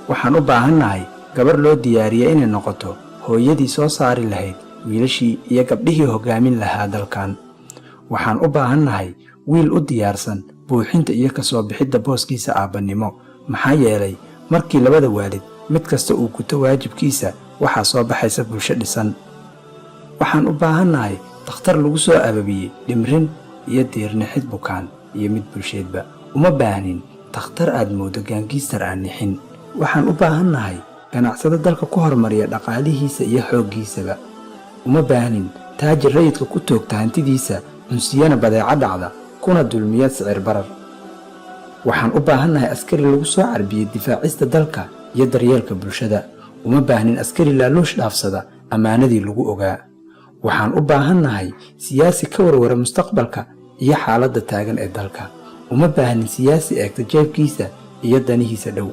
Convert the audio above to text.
Waxaan u baahannahay gabar loo diyaariyey inay noqoto hooyadii soo saari lahayd wiilashii iyo gabdhihii hoggaamin lahaa dalkan. Waxaan u baahannahay wiil u diyaarsan buuxinta iyo ka soo bixidda booskiisa aabbannimo, maxaa yeelay markii labada waalid mid kasta uu guto waajibkiisa, waxaa soo baxaysa bulsho dhisan. Waxaan u baahannahay takhtar lagu soo ababiyey dhimrin iyo diirnixid bukaan iyo mid bulsheedba. Uma baahnin takhtar aad mooddo gangster aan nixin. Waxaan u baahannahay ganacsado dalka ku horumariya dhaqaalihiisa iyo xooggiisaba. Uma baahnin taajir rayidka ku toogta hantidiisa, cunsiyana badeeco dhacda, kuna dulmiya sicir barar. Waxaan u baahannahay askari lagu soo carbiyey difaacista dalka iyo daryeelka bulshada. Uma baahnin askari laaluush dhaafsada ammaanadii lagu ogaa. Waxaan u baahannahay siyaasi ka warwara mustaqbalka iyo xaaladda taagan ee dalka. Uma baahnin siyaasi eegta jeebkiisa iyo danihiisa dhow.